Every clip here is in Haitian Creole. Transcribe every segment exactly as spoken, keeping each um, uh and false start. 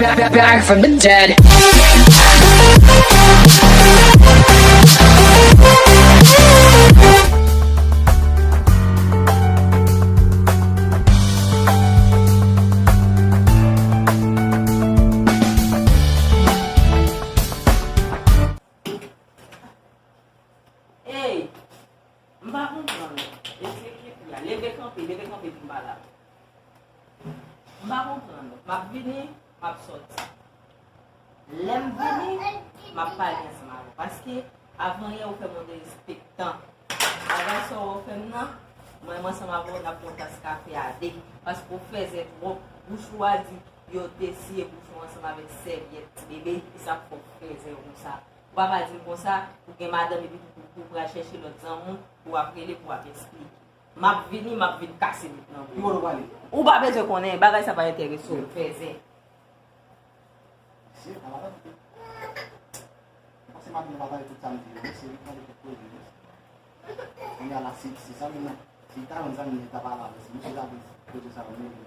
Back, back, back from the dead. Ey, m pa konprann. Eski ki fi a? Leve kanpe, leve kanpe pou m pale avè w. M pa konprann. M ap vini, m ap sòti. Lè m vini, m ap pale ansanm avè w. Paske, avan yè, ou fè m yon derespektan. Bagay sa w fè m nan, mwen, mwen ansanm avè w, n ap pran tas kafe a de. Paske w fèzè twòp. Bouch ou a di, yo te siye bouch ou ansanm avèk sèvyèt ti bebe, e sa k fè w fèzè konsa. Ou pa va di m konsa, ou gen madanm epi tou pou, pou pral chèche lòt zanmi w, pou w ap rele, pou w ap eksplike. M ap vini, m ap vin kase bout nan Ki bò nou prale? Ou pa bezwen konnen, bagay sa pa enterese w, fèzè. Mesye, pa madanm tou. Mwen panse madanm nan pa pale tout sa m di yo, mesye, li pale tout koze, mesye. Kounye a la, si, si zanmi nan, si li ta jwenn zanmi li ta pale avè, si misye ta di koze sa yo, men li.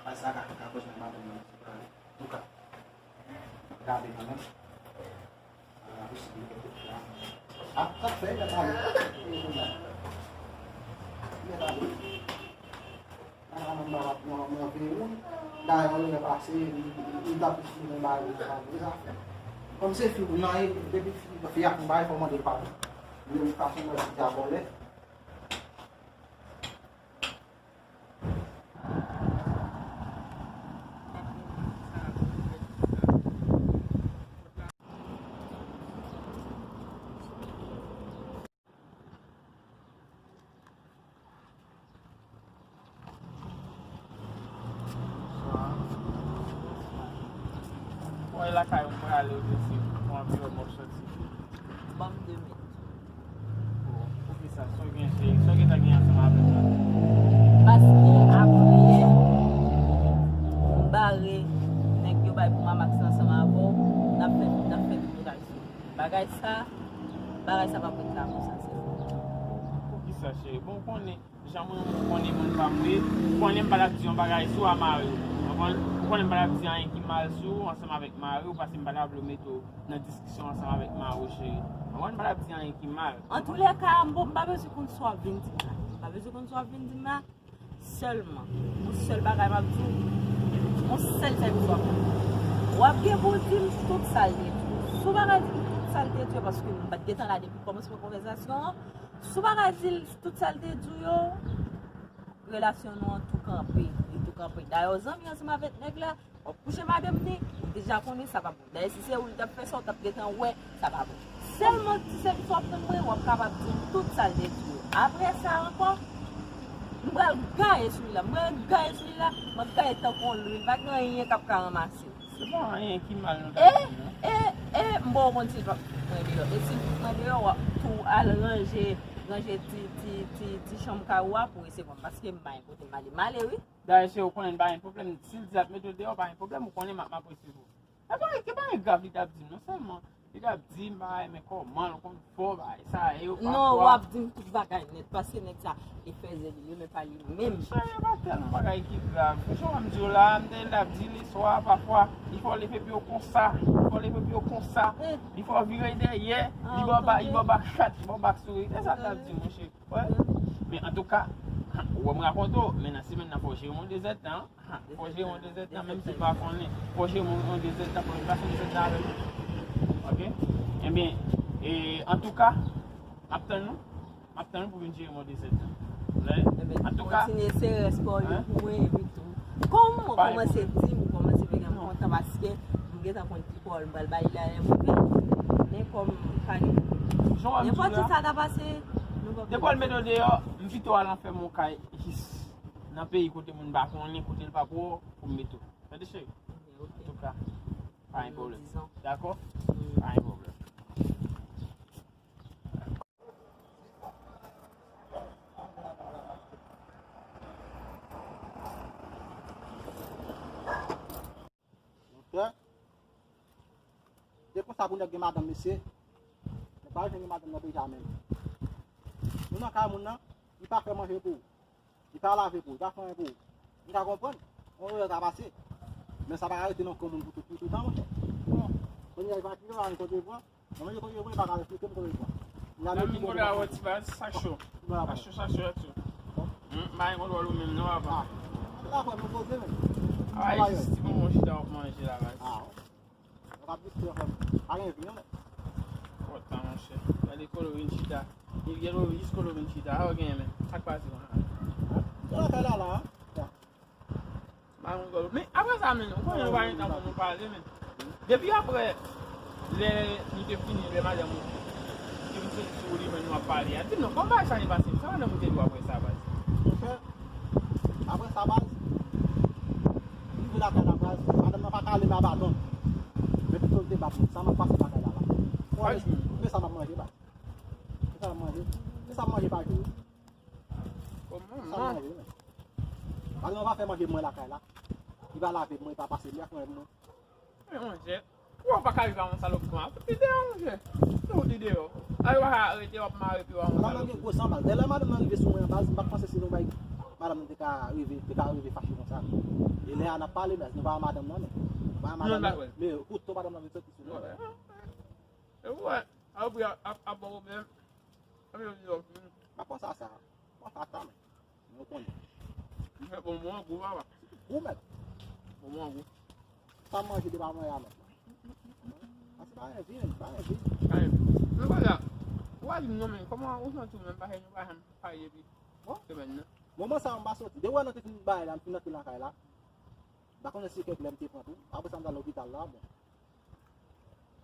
Pase sa ka, ka koz nan madanm nan, an tou ka. Gade kanmenm. Ah, posiblite kote la. Ah, sa k fè, mèt ale. Mèt ale. Ah, mwen, mwen, mwen, mwen veye moun. Dayè, yon lè pase, li, li, li t ap esplike yon bagay, li pa vle sa fè. Kòm se fi ou nan, e, depi fi, fi ap fè yon bagay, fò w mande l padon. Li yon fason mwen di a vòlè. Bonswa. Mwen lakay ou, mwen prale, ou di se pou anviwònman w soti. Ban m de minit. Bon, poukisa? Sa w gen, se, sa w gentan gen ansanm avè m la? Paske apre yè, m bare nèg yo bay pou Mamax ansanm avè w, n ap fè, n ap fè tout bagay sou li. Bagay sa, bagay sa p ap ret la konsa, sè. Poukisa, cheri? Bon, ou konnen, jan mwen, ou konnen moun pa m ye, ou konnen m pa t ap di yon bagay sou a mari w. Ou konprann? Ou konnen m pa t ap di anyen ki mal sou ou ansanm avèk mari w, paske m pa t ap vle w mete w nan diskisyon ansanm avèk mari w, cheri. Ou konprann? M pa t ap di anyen ki mal. Antoulèka, m pa, m pa bezwen konn sa w ap vin di m la. M pa bezwen konn sa w ap vin di m la. Sèlman, yon sèl bagay m ap di w, yon sèl sèvis w ap fè. W ap gen pou w di m tout sa l te di w. Si w pa ka di m tout sa l te di w, paske m pa t gentan la depi kòmansman konvèsasyon an, si w pa ka di l tout sa l te di w yo, relasyon nou an tou kanpe, li tou kanpe. Dayè, zanmi ansanm avèk nèg la, w ap kouche madanm li, ou deja konnen sa pa bon. Dayè, si se ou li t ap fè sa, ou t ap gentan wè sa pa bon. Sèlman ti sèvis w ap rann mwen, w ap kapab di m tout sa l te di yo. Apre sa ankò, m pral gaye sou li la. M pral gaye sou li la, m ap gaye tankou yon lwil. Pa gen anyen k ap ka ranmase l. Se pa anyen ki mal nou ta di non. E, e, e, m ba w konn si l p ap fout mwen deyò. E si l fout mwen deyò, w ap tou al ranje, ranje ti, ti, ti, ti chanm kay ou a pou w resevwa m. Paske m pa gen kote m ale. M ale, wi. Dayè, cheri, ou konnen pa gen pwoblèm. Si l di l ap mete w deyò, pa gen pwoblèm, ou konnen m ap, m ap resevwa w. E pa, e pa gen grav li t ap di m non, sèlman li t ap di m pa renmen kòman l konn fè bagay sa yo. Non, pafwa w ap di m tout bagay nèt, paske nèg sa, e fèzè li, li renmen pa li menm. Cheri, e pa tèlman bagay ki grav. Jan m di w la, m te, l t ap di l swa, pafwa, li fè w leve pye w konsa, li fè w leve pye w konsa, li fè w vire dèyè, li ba w ba, li ba w bak chat, li ba w bak souri. Se sa l t ap di m, monchè. Wè. Men antouka, ou wè m rakonte w, men nan semèn nan fò w jere m yon dezèdtan. Fò w jere m yon dezèdtan, menm si w pa konnen. Fò w jere m yon dezèdtan, fò w pase yon dezèdtan avè m. Oke? Ebyen, e, antouka, m ap tann ou. M ap tann ou pou vin jere m yon dezèdtan. Antouka, kontinye sere espò yo pou mwen epi tou. Kòm ou kòmanse di m, ou kòmanse fè m kontan paske m gentan konn Paul, m pral ba li la lè move. Men kòm m pa gen nenpòt ki sa ta pase, nou p ap. Depi w al mete w deyò, m kite w al anfèmen w kay jis nan peyi kote moun pa konnen, kote l pa pou w, pou m mete w. Tande cheri? Antouka, pa gen pwoblèm. Dakò? Pa gen pwoblèm. Doktè, se konsa pou nèg gen madanm, mesye. Nèg pa janm gen madanm nan peyi a menm. Nou nan kay moun nan, li pa fè manje pou ou. Li pa lave pou ou, li pa fè anyen pou ou. M ka konprann. Yon erè ka pase. Men sa pa ka rete nan kò moun pou tout, pou tout tan, monchè. Bon, kounye a, li pa kite w, pa gen kote pran. Mwen menm, kote yo pran, pa ka respekte m, kote yo pran. Nan men moun kote a wè ti baz, sa cho. Sa cho, sa cho, sa cho. M pa gen kontwòl ou menm non, papa. Ah, se la frè, nou poze, men. Ay, jis ti bonbon chita w ap manje la, baz. Ah, w ap diskite, frè m. Pa gen vi, non, men. Pòt pa, monchè. Gade kolo vin chita. Li gen lo jis kolo vin chita. A, w gen, men. Sa k pase, konsa? Yo la fè la, la, hein? Men apre sa, men, ou konnen nou pa gen tan pou nou pale, men. Depi apre, lè nou te fini, lè madanm ou, ke m soti sou li, men nou ap pale a. Di m non, kòman bagay sa te pase? Sa madanm ou te di w apre sa, baz? Monchè, apre sa, baz, m rive lakay la, baz, madanm nan pa kale m a baton. Men pito l te bat mwen. Sa m ap pase lakay la, la. Ou wè, men sa m ap manje, baz. Men sa m ap manje. Men sa m ap manje pa jou. Kòman? Sa m manje, men. Madanm nan pa fè manje mwen lakay la. Li pa lave mwen, li pa pase li ak mwen. Men monchè, ou pa ka rive a yon salopri konsa. Fout li deyò, monchè. Se ou ki deyò. A, yo pa ka arete w ap mare pye w a yon salopri. Madanm nan gen gwo sanmal. Dèlè madanm nan rive sou mwen an, baz, m pa t panse se yon bagay madanm nan te ka rive, te ka rive fache konsa. E lè a n ap pale, baz, nou pa wè madanm nan, men. Nou pa wè madanm nan, men kouto madanm nan vin soti sou mwen. E ou wè, apre ap, ap, ap bon pwoblèm. Apre yo di yo fini. Pa panse a sa. Panse a sa, men. Mwen konnen. Li fè bonbon an gou, papa. Gou, mèt. Bonbon an gou. Sa manje de pa manje a, mèt. Pase pa anyen, vin, pa anyen, vin. Pa anyen. Men pa la. Ou pa di m non, men kòman ou santi w menm, paske nou pa janm pale depi semèn nan. Moman sa a, m pa soti. Depi w wè nou te fin bagay la, m fin antre lakay la. M pa konnen si kèk lè m te pran tou. Apre sa, m t al lopital la, bon.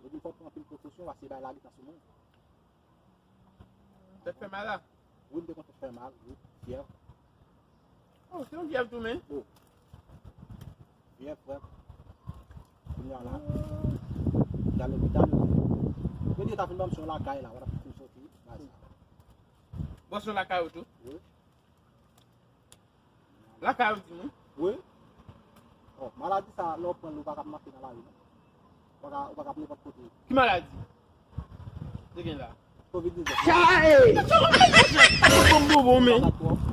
Yo di m fò m pran anpil prekosyon, paske bay la gentan sou mwen. Tèt fè mal la? Wi, m te konn tèt fè mal, wi. Fyèv. Oh, se yon fyèv tou, men. Oh. Fyèv, frè. Kounye a la. M t al lopital, yo di. Yo di yo ta fin ban m swen lakay la, w ap fin soti, baz. Bon, swen lakay ou tou? Wi. Lakay ou di nou? Wi. Oh, maladi sa, lè w pran l, ou pa ka ap mache nan lari, non. Ou pa ka, ou pa ka ap nenpòt kote. Ki maladi? Te gen la. Covid diznèf. Chay! Bon, bon, bon, men. Malad twòp.